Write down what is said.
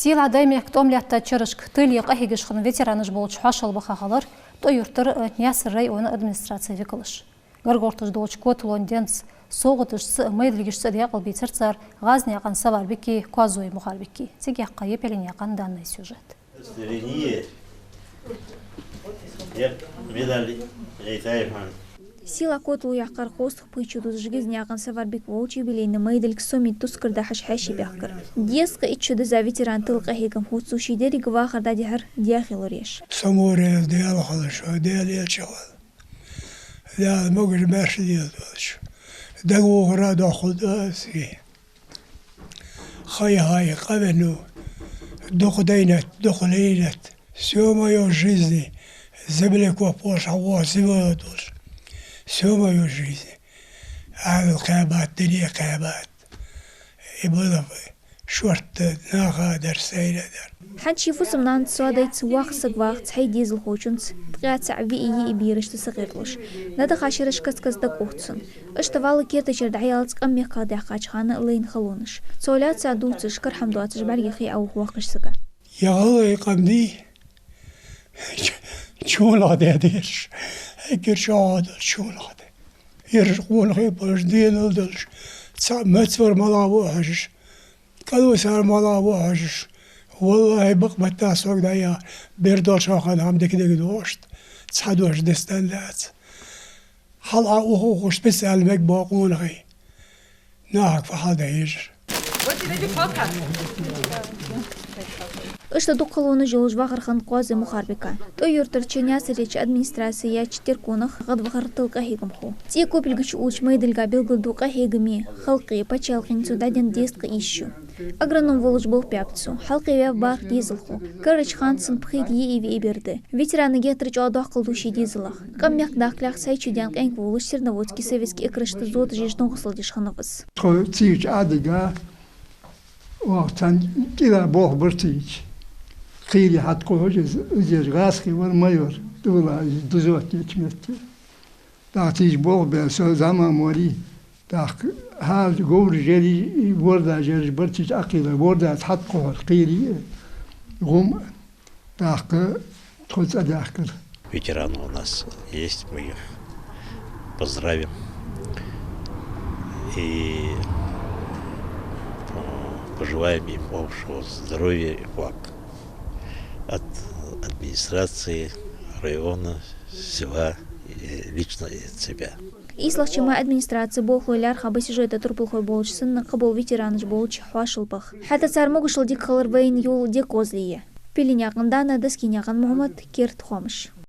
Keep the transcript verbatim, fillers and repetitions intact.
Сийлахь Даьймехка тӀом лаьттача шерашка тыле къахьегаш хинна ветеранаш болча хьоашалгӀа баха хилар ТӀой-Юртара, э, Наьсарен района администраце викалаш. Гаргара долча котало денз совгӀаташца а, майдилгашца а даькъалбийцар цар ГӀазнаькъан Саварбики, Коазой Мухарбики. Цига яьккхай Пелинаькъан Даннай сюжет. Сийлахь котало яьккхар хостах пхи шу дузаш ГӀазнаькъан Саварбик волча юбилейни майдилга сомид тускар дахьаш хьаьший баьхкар. Дезткъа итт шу дизза ветерана тыла къахьегам хул цо, ший деррига вахар дӀадихьар Даьхе лораеш. Со морел Даьла хилча, Даьла элча хилча, Даьла могаш-маьрша леладолда. ДагавоагӀар дохалда аз. Хай-хай, къавенна, дукха дайнад, дукха лайнад. Всё моё жизни, земляков волаш хьавоагӀа, зивала долаш. Всё моё жизни. Ӏаьдал кхаьбад, дуне кхаьбад. И балха шортта наха дар, сайна дар. ХӀанз ший фусам-нанас соадайца, вахар саг ваха цхьайола дезалхочунца, ткъаь цаӀ виъ-йиъ берашца сакъердалуш. ДӀадахача шерашка каст-каста дӀаухт цун. Иштта вӀалла керта чура дӀаяьлча, къам мехках даьккхача хана лайна халонаш. Цо лаьца дувцаш, кара хӀама доацаш бӀаргех хий Ӏоухаш вола саг. Е гӀалгӀай къам дий, чунаха даьдераш, эггара чӀоагӀа долаш чунаха да. Ераш къонахий болаш, денал долаш, цхьа мацвар малагӀа ва хьожаш, кӀалвисар малагӀа ва хьожаш. ВаллахӀи, бакъ меттах сога дӀаяхар, бер долча хана хӀама дика-дика доагӀаш да, цхьа дош дестан дац. Хьал Ӏоухаш, укхаза специально мегаргба къонахий. Нахага фу хьал да хьежар. Иштта дукха халонаш йолаш вахар хиннад Коазой Мухарбика. ТӀой-Юртарча Наьсарерча администраце яьча терконах гӀадвахар тыла къахьегам хул. ЦӀен копилгача уллача майдилга белгалду къахьегаме халкъа, паччахьалкхенна цо дӀаденна дезткъа ийс шу. Агроном волаш болх баьб цо, хьалкхеваьв бархӀ дезалхо. Карарча хана цун пхийтта йиъ-виъ бер да. Ветерана геттара чӀоагӀа доккхал ду ший дезалах. Къам мехка дахкалехь сай чу даьнна къаьнка волаш Серноводске советски экарашта зоташ еш донхасалдеш хиннав из. Тхо цигача Ӏадига, оаха цхьан кӀира болх бар цигача. Кхийри хьатӀакхухьаш из, из еш гӀазкхий вар майор, дувла из дузот еча метте. ТӀаккха цигача болх баьр со зӀамагӀа морий. ТӀаккха хьал говраш ераш, вордаш ераш бар цигача Ӏакхийла, вордаца хьатӀакхухьар кхийри, гӀум. ТӀаккха тхо цӀадаьхкар. Ветераны у нас есть, мы их поздравим и, э, пожелаем им общего здоровья и благ от администрации района, села и лично от себя. ИйслагӀча май администраце болхлой лаьрхӀа ба сюжета турпалхой болча санна, кхыбола ветеранаш болча хьоашалгӀа баха. ХӀаьта цар могашал дика хилар вайна йола дика гӀозал я. Пелинаькъан Дана, Доскинаькъан Мухьаммад, «Керда хоамаш».